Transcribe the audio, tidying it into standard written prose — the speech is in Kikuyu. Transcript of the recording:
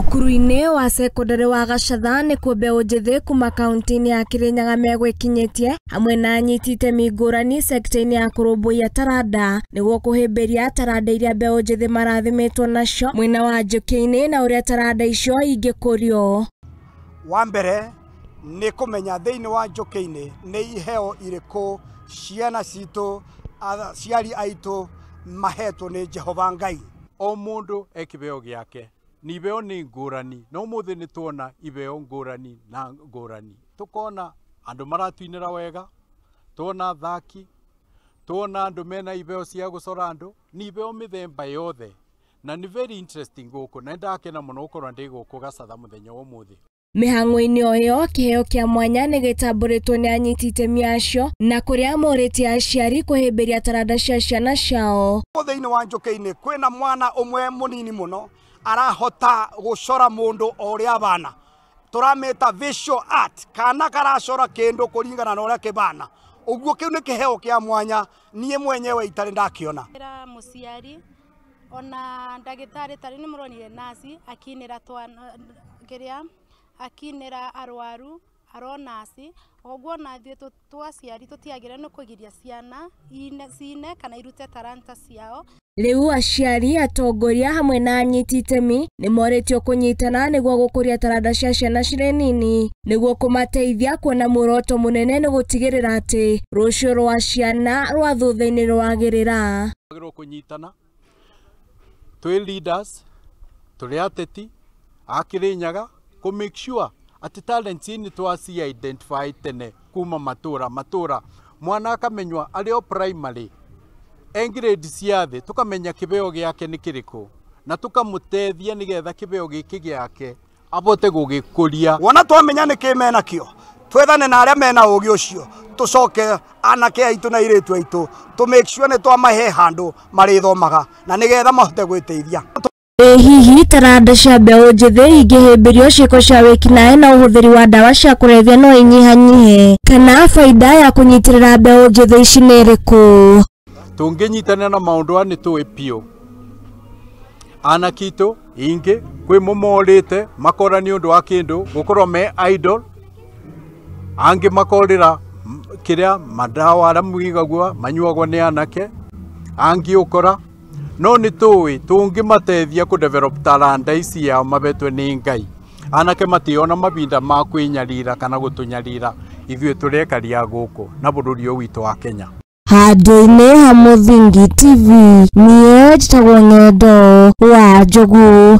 Cukuru-inĩ wa sekondari wa Gacatha nĩkuo mbeũ njĩthĩ kuma kaunti-inĩ ya Kirinyaga megwĩkinyĩtie hamwe na anyiti itemi ngũrani sekta-inĩ ya kũrũmbũiya taranda nĩguo kũhĩmbĩria taranda iria mbeũ njĩthĩ marathimĩtwo nacio mwena wa njũkĩ-inĩ na ũrĩa taranda icio ingĩkũrio. Wa mbere nĩ kũmenya thĩinĩ wa njũkĩ-inĩ nĩ iheo irĩkũ ciana citũ aciari aitũ mahetwo nĩ Jehova Ngai. O mũndũ e kĩbeo gĩake. Ni ibeo nĩ ngũrani no mũthĩ nĩ tuona ibeo ngũrani na ngũrani, tukona andũ maratuinĩra wega, tuona athaki, tuona andũ mena ibeo cia gũcora andũ, ni ibeo mĩthemba yothe na nĩ very interesting gũkũ na ndakena mũno gũkorwo ndĩ gũkũ Gacatha mũthenya wa ũmũthĩ. Mĩhang'o-inĩ o ĩyo kĩheo kĩa mwanya nĩ gĩtambũrĩtwo nĩ anyiti itemi acio na kũrĩa morĩtie aciari kũhĩmbĩria taranda cia ciana ciao. Thĩinĩ wa njũkĩ-inĩ kwĩna mwana ũmwe mũnini mũno arahota gũcora mũndũ o ũrĩa abana, tũramĩta visual art, kana karacora kĩndũ kũringana na ũrĩa kĩbana. Ũguo kĩu nĩ kĩheo kĩa mwanya niĩ mwenyewe itarĩ ndakĩona. Mũciari ona ndagĩtarĩ tarĩ nĩ mũronire nasi akinĩra twana kĩrĩa akinĩra arwaru aronasi ũguo na ithuĩ twaciari tũtiagĩrĩirwo nĩ kũgiria ciana cine kana irute taranta ciao. Rĩu aciari, atongoria hamwe na anyiti itemi nĩ morĩtio kũnyitana nĩguo gũkũria taranda cia ciana cirĩ nini nĩguo kũmateithia kuona muoroto mũnene nĩ gũtigĩrĩra atĩ rũciũ rwa ciana rwa thutha-inĩ rwagĩrĩra. Twagĩrĩirwo kũnyitana twĩ leaders, tũrĩ ateti a Kirinyaga kũ make sure atĩ talents nĩ twaci identify tene kuma matũra matũra, mwana akamenywa arĩ o primary e grade cia thĩ, tukamenya kĩbeo gĩake nĩ kĩrĩkũ na tukamũteithia nĩgetha kĩbeo gĩkĩ gĩake abote gũgĩkũria. Wona twamenya nĩ kĩ menakĩo, twethane na arĩa mena ũgĩ ũcio, tũcoke anake aitũ na airĩtu aitũ tũ make sure nĩ twamahe handũ marĩthomaga na nĩgetha mahote gwĩteithia. Ĩ hihi taranda cia mbeũ njĩthĩ ingĩhĩmbĩrio ciĩko cia wĩkinaĩ na ũhũthĩri wa ndawa cia kũrebia no inyihanyihe kana baida ya kũnyitĩrĩra mbeũ njĩthĩ ici nĩ ĩrĩkũ? Tũngĩnyitanĩra na maũndũ aya nĩ tũĩ biũ anake aitũ ingĩ kwĩ mũmorĩte makora nĩ ũndũ wa kĩndũ gũkorwo me idle, angĩ makorĩra kĩrĩa madawa arĩa mwigagua manyuagwo nĩ anake, angĩ ũkora no nĩ tũĩ tũngĩmateithia kũ develop taranda ici yao mabetwe nĩ Ngai, anake mationa mabinda ma kwĩnyarira kana gũtũnyarira ithuĩ tũrekaria gũkũ na bũrũri ũyũ witũ wa Kenya. Handũ-inĩ ha Mũthingi TV, niĩ njĩtagwo Ng'endo wa Njogu.